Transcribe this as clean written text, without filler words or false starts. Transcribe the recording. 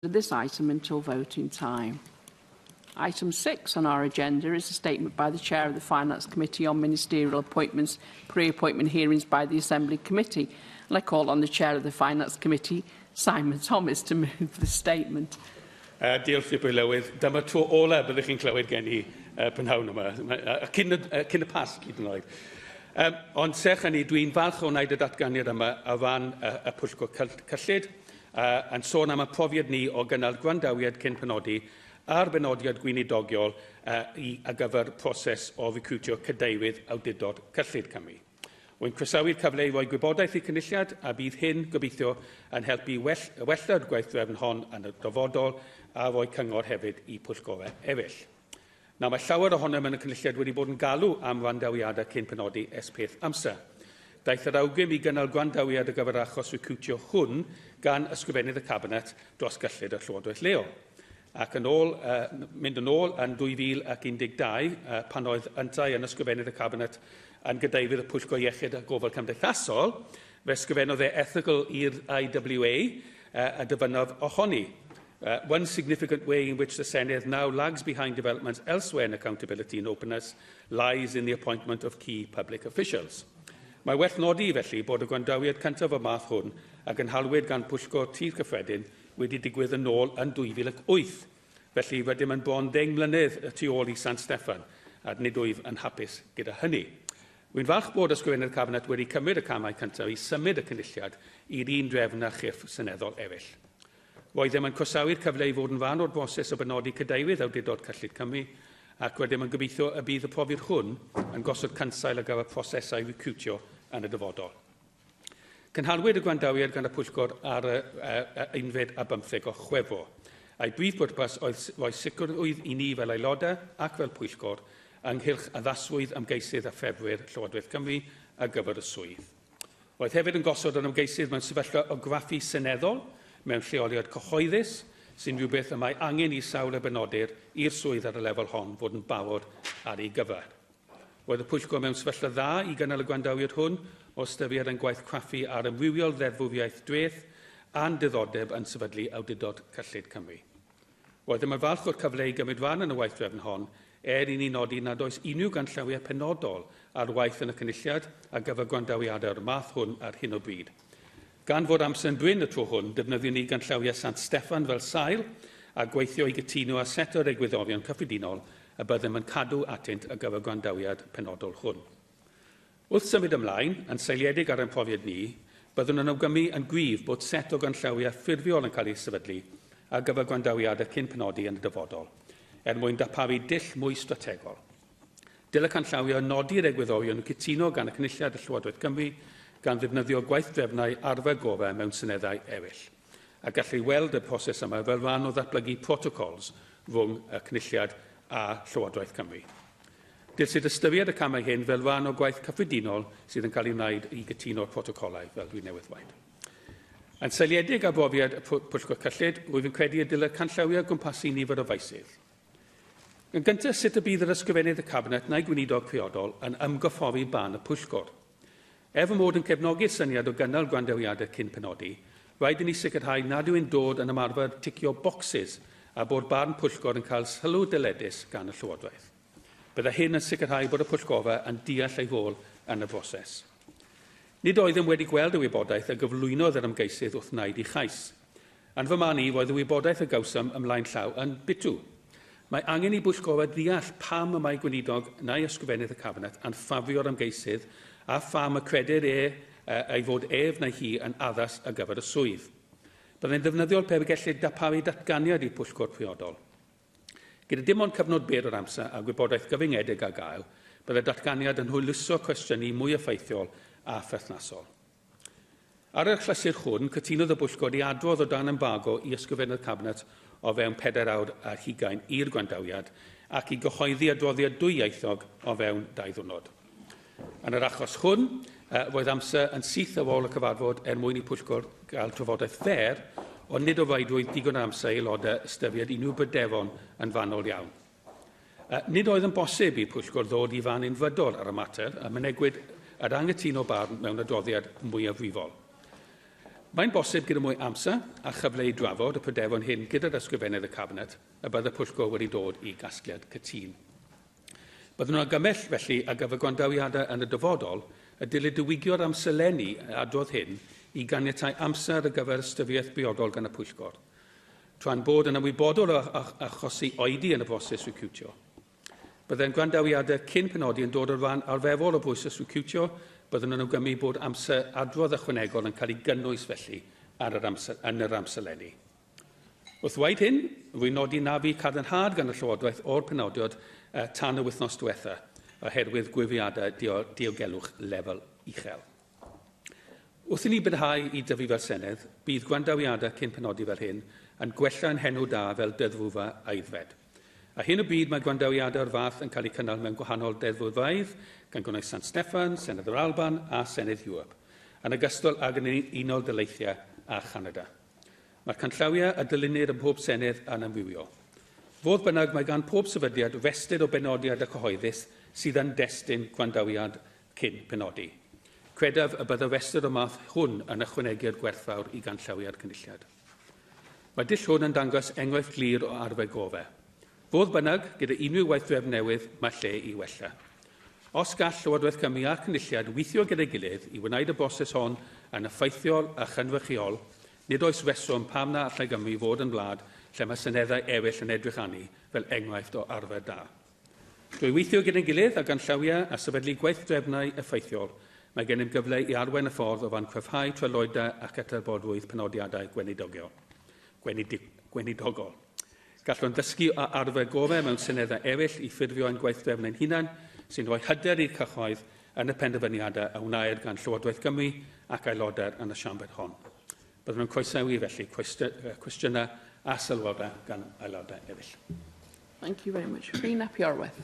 This item until voting time. Item 6 on our agenda is a statement by the Chair of the Finance Committee on Ministerial Appointments, Pre-Appointment Hearings by the Assembly Committee. And I call on the Chair of the Finance Committee, Simon Thomas, to move the statement. Diolch, Dirprwy Lywydd. Dyma tro ola byddwch chi'n clywed gen i prynhawn yma, cyn y Pasg hyd yn oed. Ond serch hynny, dwi'n falch o wneud y datganiad yma o ran y Pwyllgor Cyllid, yn sôn am y profiad ni o gynnal gwrandawiad cyn penodi ar benodiad gweinidogiol ar gyfer proses o recriwtio cadeirydd Awdurdod Cyllid Cymru. Rwy'n croesawu'r cyfle i roi gwybodaeth i'r Cynulliad a bydd hyn, gobeithio, yn helpu i wella'r gweithdrefn hon yn y dyfodol a rhoi cyngor hefyd i pwyllgorau eraill. Nawr, mae llawer ohonom yn y Cynulliad wedi bod yn galw am wrandawiadau cyn penodi ers peth amser. Daeth yr awgrym i gynnal gwrandawiad ar gyfer achos recriwtio hwn gan Ysgrifennydd y Cabinet dros Gyllid y Llywodraeth Leol. Ac yn ôl, mynd yn ôl yn 2012, pan oedd yntau yn Ysgrifennydd y Cabinet yn gadeirydd y Pwyllgor Iechyd a Gofal Cymdeithasol, fe ysgrifennodd e erthygl i'r IWA a dyfynnodd ohoni. One significant way in which the Senedd now lags behind developments elsewhere in accountability and openness lies in the appointment of key public officials. Mae werth nodi, felly, bod y gwrandawiad cyntaf o'r math hwn a gynhaliwyd gan Pwyllgor Tir Cyffredin wedi digwydd yn ôl yn 2008. Felly, rydym yn bron 10 mlynedd y tu ôl i San Steffan, a nid wyf yn hapus gyda hynny. Rwy'n falch bod Ysgrifennydd y Cabinet wedi cymryd y camau cyntaf i symud y Cynulliad i'r un drefn â chyrff seneddol eraill. Roeddem yn croesawu'r cyfle i fod yn rhan o'r broses o benodi Cadeirydd Awdurdod Cyllid Cymru ac rydym yn gobeithio y bydd y profiad hwn yn gosod cynsail ar gyfer prosesau recriwtio yn y dyfodol. Cynhaliwyd y gwrandawiad gan y pwyllgor ar y unfed ar bymtheg o Chwefror, a'i brif bwrpas oedd rhoi sicrwydd i ni fel aelodau ac fel pwyllgor ynghylch addasrwydd ymgeisydd a ffefrir Llywodraeth Cymru ar gyfer y swydd. Roedd hefyd yn gosod yr ymgeisydd mewn sefyllfa o graffu seneddol mewn lleoliad cyhoeddus, sy'n rhywbeth y mae angen i sawl a benodir i'r swydd ar y lefel hon fod yn barod ar ei gyfer. Roedd y pwyllgor mewn sefyllfa dda i gynnal y gwrandawiad hwn o ystyried ein gwaith craffu ar amrywiol ddeddfwriaeth dreth a'n diddordeb yn sefydlu Awdurdod Cyllid Cymru. Roeddem yn falch o'r cyfle i gymryd rhan yn y weithdrefn hon, er i ni nodi nad oes unrhyw ganllawiau penodol ar waith yn y Cynulliad ar gyfer gwrandawiadau o'r math hwn ar hyn o bryd. Gan fod amser yn brin y tro hwn, defnyddiwn ni ganllawiau Sant Steffan fel sail a gweithio i gytuno ar set o'r egwyddorion cyffredinol y byddem yn cadw atynt ar gyfer gwrandawiad penodol hwn. Wrth symud ymlaen, yn seiliedig ar ein profiad ni, byddwn yn awgrymu yn gryf bod set o ganllawiau ffurfiol yn cael eu sefydlu ar gyfer gwrandawiadau cyn penodi yn y dyfodol, er mwyn darparu dull mwy strategol. Dylai canllawiau nodi'r egwyddorion cytuno gan y Cynulliad a Llywodraeth Cymru gan ddefnyddio gweithdrefnau arfer gorau mewn seneddau eraill, a gellir weld y proses yma fel rhan o ddatblygu protocols rhwng y Cynulliad a Llywodraeth Cymru. Dylsid ystyried y camau hyn fel rhan o gwaith cyffredinol sydd yn cael ei wneud i gytuno'r protocolau, fel dwi newydd ddweud. Yn seiliedig ar brofiad y Pwyllgor Cyllid, rwyf yn credu y dylai'r canllawiau gwmpasu nifer o feysydd. Yn gyntaf, sut y bydd yr Ysgrifennydd y Cabinet neu Gweinidog priodol yn ymgorffori barn y Pwyllgor. Er fy mod yn cefnogi'r syniad o gynnal gwrandawiadau cyn penodi, rhaid i ni sicrhau nad yw'n dod yn ymarfer ticio bocsys a bod barn pwyllgor yn cael sylw dyledus gan y Llywodraeth. Byddai hyn yn sicrhau bod y pwyllgorau yn deall ei rôl yn y broses. Nid oeddem wedi gweld y wybodaeth a gyflwynodd yr ymgeisydd wrth wneud ei chais. Yn fy marn i, roedd y wybodaeth a gawsom ymlaen llaw yn bitw. Mae angen i bwyllgorau ddeall pam y mae Gweinidog neu Ysgrifennydd y Cabinet yn ffafrio'r ymgeisydd a pham y credir e, ei fod ef neu hi yn addas ar gyfer y swydd. Byddai'n ddefnyddiol pe gellid darparu datganiad i'r pwyllgor priodol. Gyda dim ond cyfnod byr o'r amser a gwybodaeth gyfyngedig ar gael, byddai'r datganiad yn hwyluso cwestiynu mwy effeithiol a pherthnasol. Ar yr achlysur hwn, cytunodd y bwyllgor i adrodd o dan embargo i Ysgrifennydd y Cabinet o fewn pedair awr ar hugain i'r gwrandawiad ac i gyhoeddi adroddiad dwyieithog o fewn dau ddiwrnod. Yn yr achos hwn, roedd amser yn syth ar ôl y cyfarfod er mwyn i pwyllgor gael trafodaeth fer, ond nid o reidrwydd digon o amser i aelodau ystyried unrhyw bryderon yn fanwl iawn. Nid oedd yn bosib i'r pwyllgor ddod i fan unfrydol ar y mater, a mynegwyd yr anghytuno barn mewn adroddiad mwyafrifol. Mae'n bosib gyda mwy amser a chyfle i drafod y pryderon hyn gyda'r ysgrifennydd y Cabinet y bydd y pwyllgor wedi dod i gasgliad cytûn. Byddwn yn argymell felly ar gyfer gwrandawiadau yn y dyfodol y dylid diwygio'r amserlenni adrodd hyn i ganiatáu amser ar gyfer ystyriaeth briodol gan y pwyllgor, tra'n bod yn ymwybodol o achosi oedi yn y broses recriwtio. Byddai'n gwrandawiadau cyn penodi yn dod o ran arferol o broses recriwtio, byddwn yn awgrymu bod amser adrodd ychwanegol yn cael ei gynnwys felly ar yr amser, yn yr amserlenni. Wrth ddweud hyn, rwy'n nodi na fu cadarnhad gan y Llywodraeth o'r penodiad tan y wythnos diwetha, oherwydd gwiriadau diogelwch lefel uchel. Wrth i ni barhau i dyfu fel Senedd, bydd gwrandawiadau cyn penodi fel hyn yn gwella ein henw da fel deddfwrfa aeddfed. Ar hyn o bryd mae gwrandawiadau o'r fath yn cael eu cynnal mewn gwahanol deddfwrfeydd, gan gynnwys San Steffan, Senedd yr Alban a Senedd Ewrop, yn ogystal ag yn Unol Daleithiau a Chanada. Mae'r canllawiau a dylunir ym mhob Senedd yn amrywio. Fodd bynnag, mae gan pob sefydliad restr o benodiadau cyhoeddus sydd yn destun gwrandawiad cyn penodi. Credaf y bydd y restr o'r math hwn yn ychwanegiad gwerthfawr i ganllawiau'r Cynulliad. Mae dull hwn yn dangos enghraifft glir o arfer gorau. Fodd bynnag, gyda unrhyw weithdrefn newydd, mae lle i wella. Os gall Llywodraeth Cymru a'r Cynulliad weithio gyda'i gilydd i wneud y broses hon yn effeithiol a chynrychiol, nid oes reswm pam na allai Gymru fod yn wlad lle mae seneddau eraill yn edrych arni fel enghraifft o arfer da. Drwy weithio gyda'n gilydd a ganllawiau a sefydlu gweithdrefnau effeithiol, mae gennym gyfle i arwain y ffordd o ran cryfhau tryloywder ac atebolrwydd penodiadau gweinidogol. Gallwn ddysgu o arfer gorau mewn seneddau eraill i ffurfio ein gweithdrefnau'n hunain, sy'n rhoi hyder i'r cyhoedd yn y penderfyniadau a wnaed gan Llywodraeth Gymru ac aelodau yn y siambr hon. Byddwn yn croesawu felly cwestiynau a sylwadau gan aelodau eraill. Thank you very much. Rhun ap Iorwerth.